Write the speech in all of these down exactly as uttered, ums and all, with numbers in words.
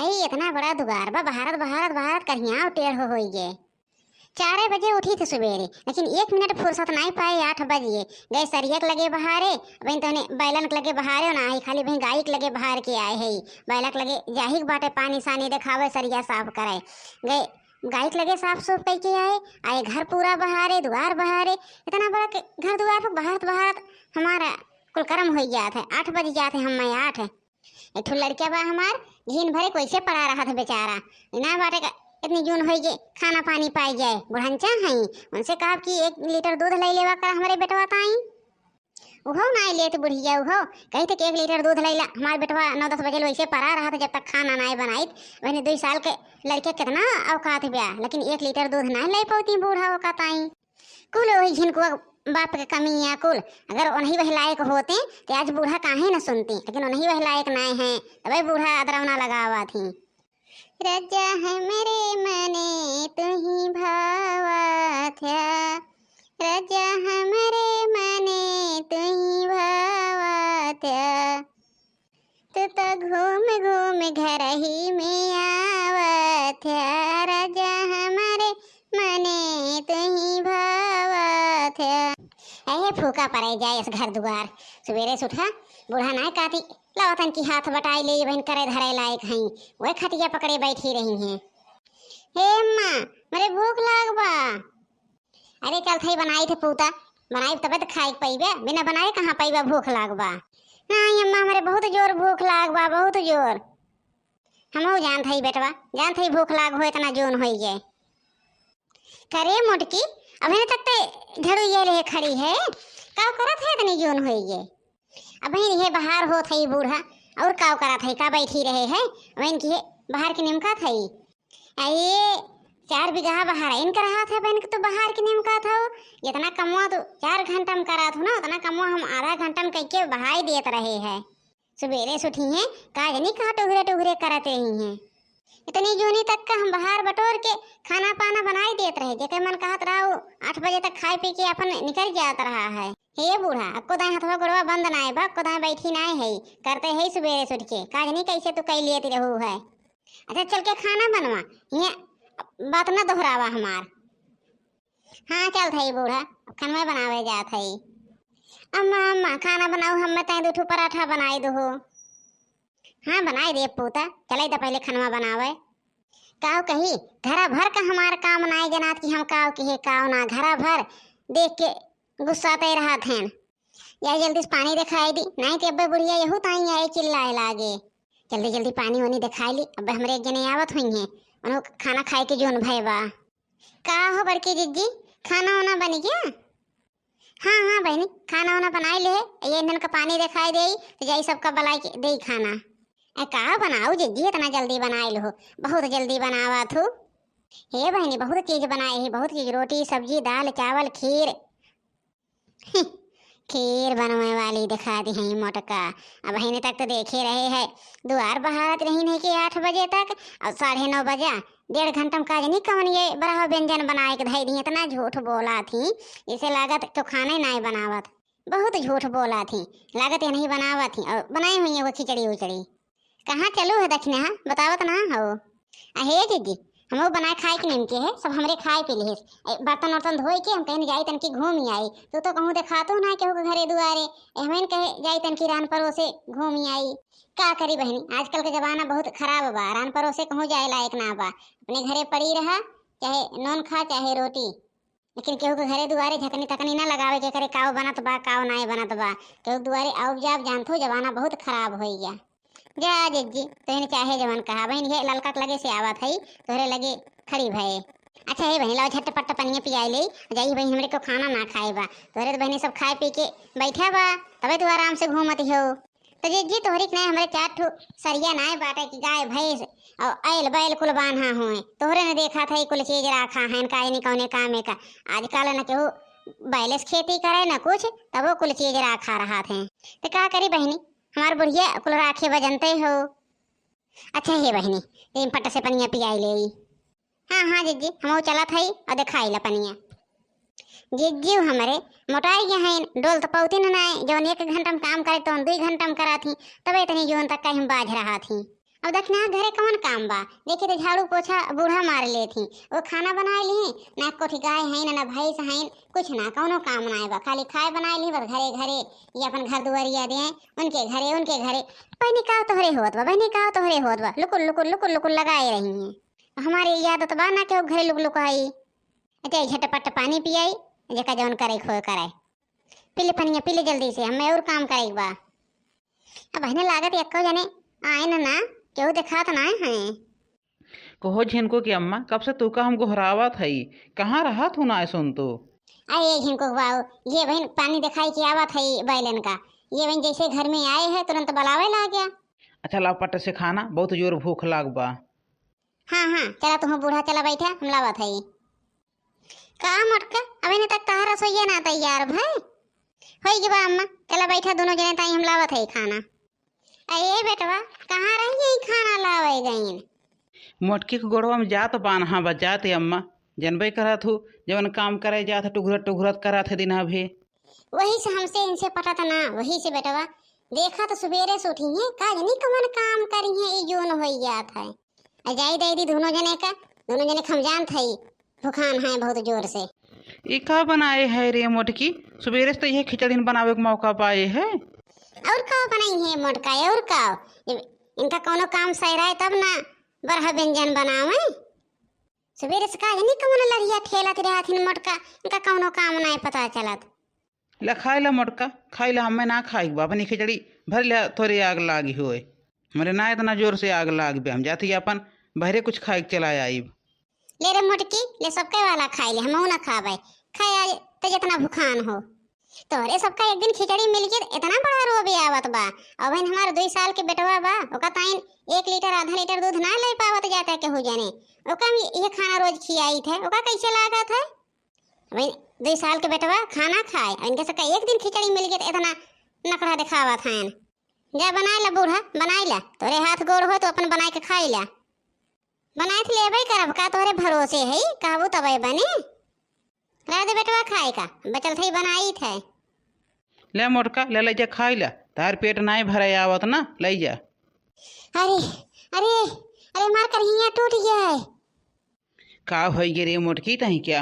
अरे, इतना बड़ा दुआर बा, बहारत, बहारत, बहारत कहियाँ टेढ़ होइ गे। चारे बजे उठी थे सुबेरे, लेकिन एक मिनट फुर्सत नाहीं पाए, आठ बज गे। गए सरिया के लगे बहारे, अबहिन तोहने बैलन के लगे बहारे ना आई, खाली अबहिन गाई के लगे बहार के आए है। बैला के लगे जाही के बाटे, पानी सानी देखावे, सरिया साफ करे। गए गाई के लगे साफ सूफ कइ के आए, आए घर पूरा बहारे, दुआर बहारे। इतना बड़ा के घर दुआर पर बहारत बहारत हमारा कुल करम होइ जात है, आठ बज जात है, हम मैं आठ। एक ठो लड़का बा हमार, दिन भरे कैसे पड़ा रहत है बेचारा। ना बाटे का, इतनी जून होइ गे, खाना पानी पाई जाए। बुढ़ंचा हई, उनसे कहब कि एक लीटर दूध लइ लेवा कर हमरे बेटवा ताई। उहो नाहीं लेत बुढ़िया, उहो कही थे कि एक लीटर दूध लइ ला। हमार बेटवा नौ दस बजे ले वैसे पड़ा रहत है, जब तक खाना नाहीं बनाइत। वहने दुई साल के लड़के कितना औकात ब्या, लेकिन एक लीटर दूध नाहीं लइ पौती बूढ़ा ओका ताई। कुल वही झिनकुआ बाप के कमी है कुल। अगर उन्हीं वही लायक होते, तो आज बूढ़ा काहे न सुनती, लेकिन उन्हीं वही लायक नाहीं हैं, तबे बूढ़ा अदरौना लगावा थी। राजा हमरे मने तुही भावा थ्या, राजा हमरे मने तुही भावा थ्या। तू तो घूम घूम घर ही में आवत है, राजा हमरे मने तुही भावत है। अहे फूका पड़े जाए इस घर दुआर, सुबेरे से उठा, बूढ़ा नाहीं कहती, लावा तनकी हाथ बटाई ले, बहन करे धरे लायक हई, वह खटिया पकड़े बैठी रही हैं। हे अम्मा, मरे भूख लाग बा। अरे चल थई बनाई थे पूता, बनाई तबे तो खाए के पइबे, बिना बनाए कहाँ पइबे, भूख लाग बा। नाहीं अम्मा, हमरे बहुत जोर भूख लाग बा, बहुत जोर। हमहू जानत हई बेटवा, जानत हई भूख लाग हो, इतना जोन होई गए। करे मोटकी, अबहिन तक ते झाड़ू ये लेहे खड़ी है, का करत है इतनी जोन होई गए? अबहिन ये बहार होत है बूढ़ा, और का करत है, का बैठी रहे है, अबहिन की है बहार के निमका थई। अरे, चार बीघा बहार इनकर हाथ है, बहन के तो बहार के निमका था। जितना कमवा तो चार घंटा में करात हो ना, उतना कमवा हम आधा घंटा में कइके बहाई देत रहे हैं। सुबेरे से उठी हैं, का जानी का टुघरे टुघरे करत रही हैं। इतनी जूनी तक का हम बहार बटोर के खाना पाना बनाई देत रहे। जेकर मन कहत रहा, वो आठ बजे तक खाए पी के अपन निकल जात रहा है। हे बूढ़ा, अक्को दाएं हथवा गोड़वा बंद नाय बा, अक्को दाएं बैठी नाय है, करते है सुबेरे से उठ के। का जानी कैसे तू कई लेत रहू है। अच्छा, चल के खाना बनवा, ये बात न दोहरावा हमार। हाँ, चल थई बूढ़ा, अब खनवा बनावे जात है। अम्मा, अम्मा, खाना बनाऊ, हमें तय दो ठो पराठा बनाई दो हो। हाँ, बनाई दे पूता, चले तो पहले खनवा बनावे। काव कही, घरा भर का हमार काम नाय जनात कि हम काव किहे काव ना, घरा भर देख के गुस्साते रहत हैं। या जल्दी से पानी दिखाई दी, नाहीं तो अब्बे बुढ़िया यहू ताई आए चिल्लाए लागे। जल्दी जल्दी पानी वानी दिखाई ली, अब्बे हमरे एक जने आवत हुई हैं, उन्हों खाना खाए के जोन भय बा। का हो बड़की जिज्जी, खाना वाना बन गया? हाँ, हाँ बहनी, खाना वाना बनाई ले, ये इन्हन का पानी दिखाई दे, तो जाई सबका बुलाई के दे खाना। ए, का बनाऊ जिज्जी, इतना जल्दी बनाई लो, बहुत जल्दी बनावा थू। हे बहनी, बहुत चीज बनाए ही, बहुत चीज, रोटी, सब्जी, दाल, चावल, खीर। खीर बनवे वाली दिखा दी है मोटका। अबहिन तक तो देखे रहे है, दुआर बहारत रही नहीं कि आठ बजे तक, और साढ़े नौ बजा, डेढ़ घंटा में का जानी कौन ये बड़ा व्यंजन बनाए के धई दी। इतना झूठ बोला थी, इसे लागत तो खाने नाय बनावत। बहुत झूठ बोला थी, लागत ये नहीं बनावत थी, और बनाई हुई है वो खिचड़ी उचड़ी। कहाँ चलू है दक्षिणा, बतावत ना हो। अहे जिज्जी, हमहू बनाए खाए के निमके है, सब हमरे खाए पी लिहिस। ए, बर्तन उर्तन धोए के हम कहीं जाई तनकी घूम आई। तू तो कहूँ देखातो ना केहू के घरे दुआरे। ए, हमें कहे जाई तनकी रान परोसे घूम आई। का करी बहनी, आजकल के जमाना बहुत खराब बा, रान परोसे कहूँ जाए लायक ना बा। अपने घरे पड़ी रहा, चाहे नून खा चाहे रोटी, लेकिन केहू के घरे दुआरे झकनी तकनी ना लगावे के करे, काव बनत बा, काव नाय बनत बा। केहू के दुआरे आउब जाब, जानत हो जमाना बहुत खराब होई गया। जा जिज्जी, तोहने चाहे जवन कहा, बहन ये ललका के लगे से आवत है, तोहरे लगे खड़ी भये। अच्छा हे बहन, लाओ झटपट पनिया पियाई ले, जाई बहन, हमरे को खाना ना खाए बा, तोहरे तो बहने सब खाए पी के बैठा बा, तबे तू आराम से घूमत हो। तो जिज्जी तोहरी के नाय हमरे चार ठो सरिया नाय बाटे कि गाय भैंस और आयल बैल कुल बान्हा हुए, तोहरे ने देखा था ये कुल चीज राखा है, का नहीं कौने कामे का। आजकल न केहू बैलेस खेती करे न कुछ, तबो कुल चीज राखा रहा थे। तो का करी बहनी, हमार बुढ़िया कुल राखे बजनते हो। अच्छा हे बहनी, इन पट से पनिया पियाई ले। हाँ, हाँ जिज्जी, हमहू चलत हई और देखाई ला पनिया। जिज्जी हमरे मोटाई गए हैं, डोल तो पौती न नाय, जौन एक घंटा में काम करे, तौन दुई घंटा में करा थी, तबे इतनी जौन तक कहीं बाझ रहा थी। अब देखना घरे कवन काम बा, देखी तो झाड़ू पोछा बूढ़ा मार लेत ही, वो खाना बनाए ली, ना कोठी गाय है ना, ना भैंस है, कुछ ना, कौनो काम ना बा, खाली खाए बनाए ली बस घरे घरे, ये अपन घर दुआरिया दे, उनके घरे, उनके घरे। बहनी का तोहरे होत बा, बहनी का तोहरे होत बा, लुकुर लुकुर लुकुर लुकुर लगाए रही हैं। हमारे ई आदत बा ना कि वो घरे लुक लुकाई। अच्छा, झटपट पानी पियाई, जेका जौन करे खोए करे। पी ले पनिया, पी ले जल्दी से, हमें और काम करे के बा। अब बहने लागत एक्को जने आए न ना, केहू देखात ना है। कहो झिनको की अम्मा, कब से तू का हम गोहरावत हई, कहाँ रहत हूँ ना सुन तू? अरे झिनको बाबू, ये बहन पानी दिखाई के आवत है बैलन का, ये बहन जैसे घर में आए हैं तुरंत बुलावे लाग गया। अच्छा लाओ पट से खाना, बहुत जोर भूख लाग बा। हाँ हाँ, चला तुम बूढ़ा, चला बैठा, हम लावत हई। का मोटका, अबे ने तक तहार रसोईया ना तैयार भई? होई गे बा अम्मा, चला बैठा दोनों जने, ताई हम लावत हई खाना। अरे बेटवा, कहाँ रही यही खाना लावे गईन? मोटकी के गोड़वा में जात बान्हा बा, जात अम्मा, जनबे करत हूँ, जवन काम करे जात है, टुघरत टुघरत करत है दिन अभी। वही से हमसे इनसे पटत ना, वही से बेटवा, देखा तो सुबेरे से उठी हैं, का जनी कवन काम करी हैं, ई जोन होई जात है। आ जाई दे दी दोनों जने का, दोनों जने के हम जानत हई, भुखान है बहुत जोर से। ई का बनाए है रे मोटकी, सुबेरे से तो यह खिचड़ी बनावे के मौका पाए है। और का बनाई है मोटका, और का? जब इनका कौनो काम सही रहे तब ना बरह व्यंजन बनावे। सुबेरे से का जनी कौनो लरिया ठेलत रहत हिन मोटका, इनका कौनो काम नाय पता चलत। ले खाई ला मोटका, खाई ला, हमें ना खाई बा, अपनी खिचड़ी भर ले, थोड़ी आग लागी होए। हमरे ना इतना जोर से आग लाग बे, हम जाती अपन बहरे कुछ खाई के चला आईब। ले रे मोटकी, ले सबके वाला खाई ले, हमहू ना खाबे। खाए आज ते जितना भुखान हो। तोहरे सबका एक दिन खिचड़ी मिल गई, इतना बड़ा रोबे आवत बा। अब हमारे दुई साल के बेटवा बा, ओका ताइन एक लीटर, आधा लीटर दूध ना ले पावत जाता केहू जने। ओका हम ये खाना रोज खियाई थे, ओका कैसे लागत है? भाई, दुई साल के बेटवा खाना खाए, इनके सबका एक दिन खिचड़ी मिल गई तो इतना नखड़ा दिखावत हैं। जा बनाए ला बूढ़ा, बनाए ला, तोरे हाथ गोड़ हो तो अपन बनाए के खाई ला। बनाए तो लेबे करब, का तोहरे भरोसे है, कहबू तबे बने। रह दे बेटवा खाए का, बचल थई बनाई थे। ले मोटका, ले, ले जा खाई ला, तार पेट नाई भरे आवत ना, ले जा। अरे, अरे, अरे, मार कर हिया टूट गया है। का होई गे रे मोटकी तही क्या?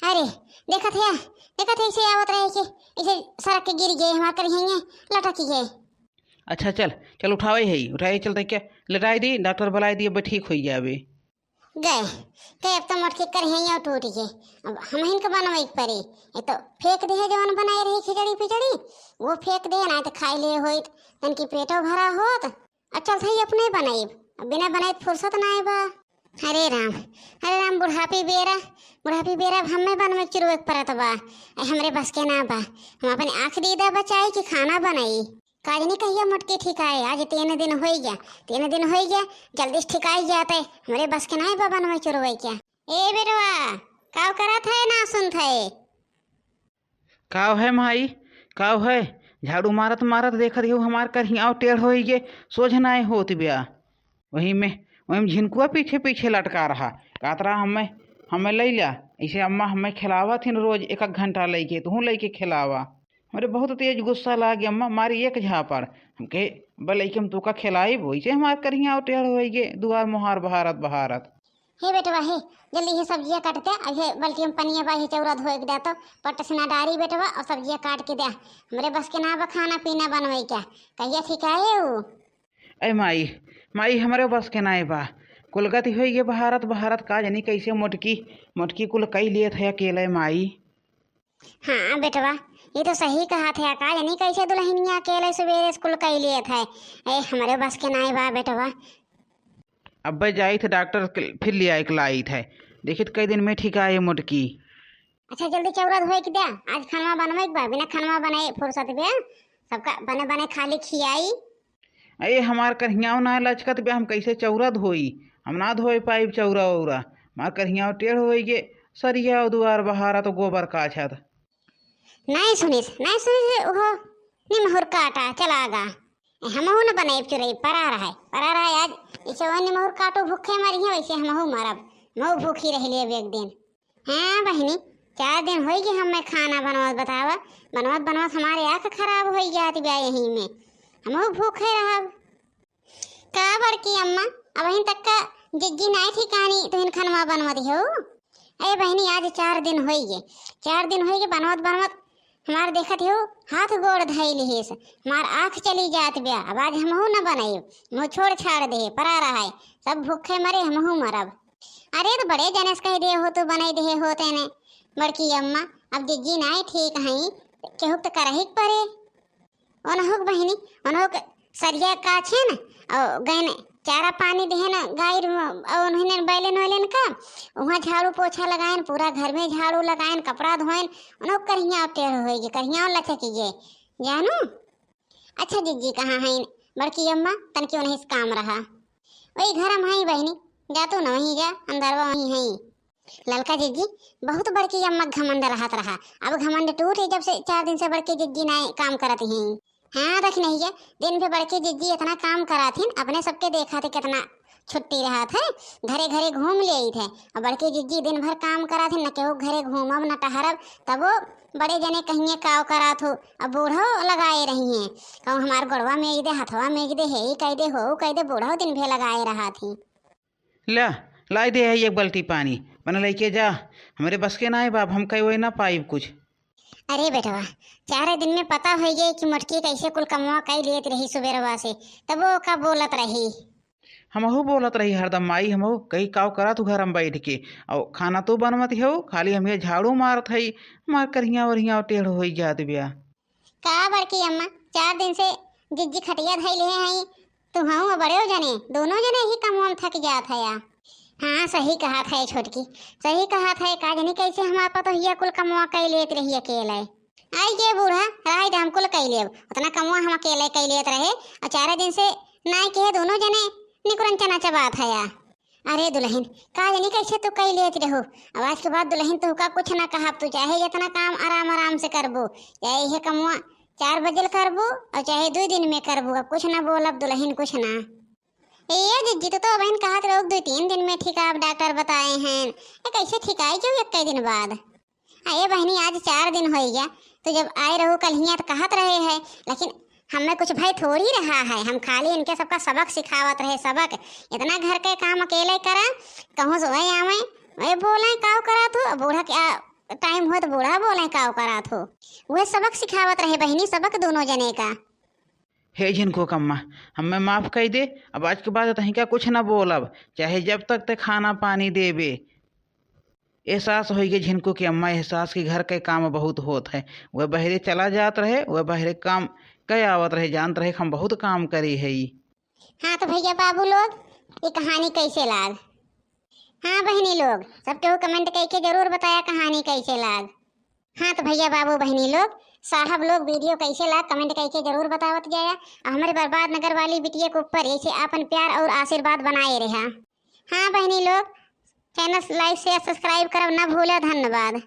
अरे, देखत है, देखत है, ऐसे आवत रहे कि ऐसे सरक के गिर गए, हमार कर हिया लटक गए। अच्छा चल, चल उठावे है, उठाए चलते क्या, लटाई दी, डॉक्टर बुलाई दी, अब ठीक हो जावे। गए, गए, अब तो मोटकी कर हिया टूट गए। अब हम हिन के बनवे के पड़ी। ये तो फेंक दे है जवन बनाए रही खिचड़ी पिचड़ी, वो फेंक दे, ना तो खाई ले होइत, तन की पेटो भरा होत। अच्छा, सही अपने बनाइब, अब बिना बनाए फुर्सत ना आए बा। हरे राम, हरे राम, बुढ़ापी बेरा, बुढ़ापी बेरा अब हमें बनवे चुरवे के परत बा। ए, हमरे बस के ना बा, हम अपने आँख दीदा बचाई कि खाना बनाई। काज नहीं कहिया मोटकी ठिकाए, आज तीन दिन होई गया, तीन दिन होई गया, जल्दी से ठिकाई जाते, हमरे बस के ना बा बनवे चुरवे क्या। ए बेटवा, काव करत है ना सुनत है? काव है माई, काव है? झाड़ू मारत मारत देखत हूँ हमार करियाव टेढ़ होई गे, सोझ नाय होत ब्या। वही में, वही में झिनकुआ पीछे पीछे लटका रहा, कहत रहा हमें, हमें लई ला। ऐसे अम्मा हमें खिलावत हिन रोज एक एक घंटा लइके, तू लइके खिलावा। हमरे बहुत तेज गुस्सा लागे अम्मा, मारी एक झापड़। हम कहे, "बे लइके हम तोका खिलाइब।" वैसे हमार करियाव टेढ़ होई गे, दुआर मोहार बहारत बहारत। हे बेटवा हे, जल्दी हे सब्जिया काट दे, अब हे बाल्टी में पनिया बा, हे चौरा धोए के दे तो, पट से ना डारी बेटवा, और सब्जिया काट के दे। हमरे बस के ना बा खाना पीना बनवे क्या, कहिया ठिकाए ऊ? ए माई, माई हमरे बस के नाय बा, कुल गति होई गे बहारत बहारत, का जानी कैसे मोटकी, मोटकी कुल कई लेत है अकेले माई। हाँ बेटवा, ये तो सही कहत है, का जानी कैसे दुल्हनिया अकेले सुबेरे स्कूल कई लेत है। ए, हमरे बस के नाय बा बेटवा। अब्बे जाइत है डॉक्टर के, फिर ले आए के लाइत है, देखित कई दिन में ठीक आए मोटकी। अच्छा, जल्दी चौरा धोए के दे, आज खानवा बनवे के बा, बिना खानवा बनाए फुर्सत बे, सबका बने बने खाली खियाई। ए, हमार करियाव ना लचकत बे, हम कैसे चौरा धोई? हम ना धोए पाइब चौरा औरा। हमार करियाव टेढ़ होई गे, सरिया दुआर बहारत गोबर काछत। नहीं सुनिस, नहीं सुनिस, ओहो निमहुर काटा चला गा। ए, हमहू न बनाइब चुरई, परा रहे, परा रहे आज। इसे वो निमहुर काटो भूखे मरी है, वैसे हमहू मरब। हमहू भूखी रह लेब एक दिन। हाँ बहिनी, चार दिन होई गए हमें खाना बनवत, बतावा, बनवत बनवत हमारे आँख खराब होई जात बा यही में, हमहू भूखे रहब। का बड़की अम्मा, अबहिन तक का जिज्जी नाई ठिकानी तुहिन खनवा बनवत हो? ए बहिनी, आज चार दिन होइगे, चार दिन होइगे बनवत बनवत हमार देखत हो हाथ गोड़ धइल हेस, हमार आँख चली जात ब्या। अब आज हमहू न बनाइब, मुँह छोड़ छाड़ दे, परा रहा है, सब भूखे मरे, हमहू मरब। अरे तो बड़े जने से कह दे हो, तू बनाई दे हो तेने। बड़की अम्मा, अब जिज्जी नाई ठीक हई, केहू तो करही के परे। ओनहुक बहिनी, ओनहुक सरिया काछे न, और गैन चारा पानी देहन गाय रु-, और उन्हें बैलन वैलन का, वहाँ झाड़ू पोछा लगाएन, पूरा घर में झाड़ू लगाएन, कपड़ा धोएन, ओनहुक करिया टेढ़ होइगे, करिया लचकी गे, जानू। अच्छा जिज्जी कहाँ हैं बड़की अम्मा, तनकी उन्हीं से काम रहा। वही घर में हैं बहिनी, जा तू न वहीं जा, अंदरवा वहीं हैं। ललका जिज्जी, बहुत बड़की अम्मा घमंड रहत रहा। अब घमंड टूटे जब से चार दिन से बड़की जिज्जी नाई काम करत ही। हाँ, देख नहीं है, दिन भर बड़की जिज्जी इतना काम कराथिन, अपने सबके देखा थे कितना छुट्टी रहत है, घरे घरे घूम ले आई थे। और बड़की जिज्जी दिन भर काम कराथिन, न केहू घरे घूमब न टहरब, तब वो बड़े जने कहिए काव करात हो। अब बूढ़ो लगाए रही हैं, कहूँ हमार गोड़वा मेज दे, हथवा मेज दे, हे ई कह दे, हो ऊ कह दे, बूढ़ो दिन भर लगाए रहा थी। ल्या, लाई दे है एक बाल्टी पानी, बना लेके जा। हमरे बस के ना है बाप, हम कई वही ना पाइब कुछ। अरे बेटवा, चारे दिन में पता होई गए कि मोटकी कैसे कुल कमवा कई लेत रही सुबेरवा से, तब वो का बोलत रही। हमहू बोलत रही हरदम, माई हमहू कई काव करत हूँ घर में बैठ के, और खाना तो बनवत हो, खाली हम ये झाड़ू मारत हई, हमार करिया वरिया टेढ़ होई जात ब्या। का बड़की अम्मा, चार दिन से जिज्जी खटिया धइले हई, तुहऊ बड़े जने, दोनों जने ही कमवा में थक जात हया। हाँ, सही कहत है छोटकी, सही कहत है। का जनी कैसे हमार पतोहिया कुल कमवा कई लेत रही अकेले। आई गे बूढ़ा, रही दे, हम कुल कई लेब, उतना कमवा हम अकेले कई लेत रहे, और चार दिन से नाई के दोनों जने निकुरन चना चबात हया। अरे दुलहिन, का जनी कैसे तू कई लेत रहो। अब आज के बाद दुलहिन तू का कुछ ना कहब, तू चाहे जितना काम आराम आराम से करबो, चाहे यह कमवा चार बजल करबो और चाहे दो दिन में करबो, अब कुछ ना बोलब दुलहिन, कुछ ना। ए जिज्जी, तू तो अबहिन कहत रहो दो तीन दिन में ठीक आप डॉक्टर बताए हैं, ये कैसे ठीक आई जाऊ एक दिन बाद? अरे बहिनी, आज चार दिन होई गया, तो जब आए रहू कल हियाँ तो कहत रहे है, लेकिन हमें कुछ भय थोड़ी रहा है। हम खाली इनके सबका सबक सिखावत रहे, सबक। इतना घर के काम अकेले करा, कहूँ से वही आवे, वही बोले काव करा तू, अब बूढ़ा क्या टाइम हो तो बूढ़ा बोले काव करा तू, वह सबक सिखावत रहे बहिनी, सबक दोनों जने का। हे झिनको कम्मा, हमें माफ कई दे, अब आज के बाद तहीं का कुछ ना बोलब, चाहे जब तक ते खाना पानी देबे। एहसास होई गए झिनको के अम्मा, एहसास के घर के काम बहुत होत है। वह बहरे चला जात रहे, वह बहरे काम कई आवत रहे, जानत रहे हम बहुत काम करी है ई। हाँ तो भैया बाबू लोग, ये कहानी कैसे लाग? हाँ बहिनी लोग, सब केहू comment कई के जरूर बताया कहानी कैसे लाग। हाँ तो भैया बाबू बहिनी लोग, साहब लोग video कैसे लाग comment कई के जरूर बतावत जाया। और हमारे बर्बाद नगर वाली बिटिया के ऊपर ऐसे आपन प्यार और आशीर्वाद बनाए रहा। हाँ बहिनी लोग, channel like share subscribe करब ना भूला। धन्यवाद।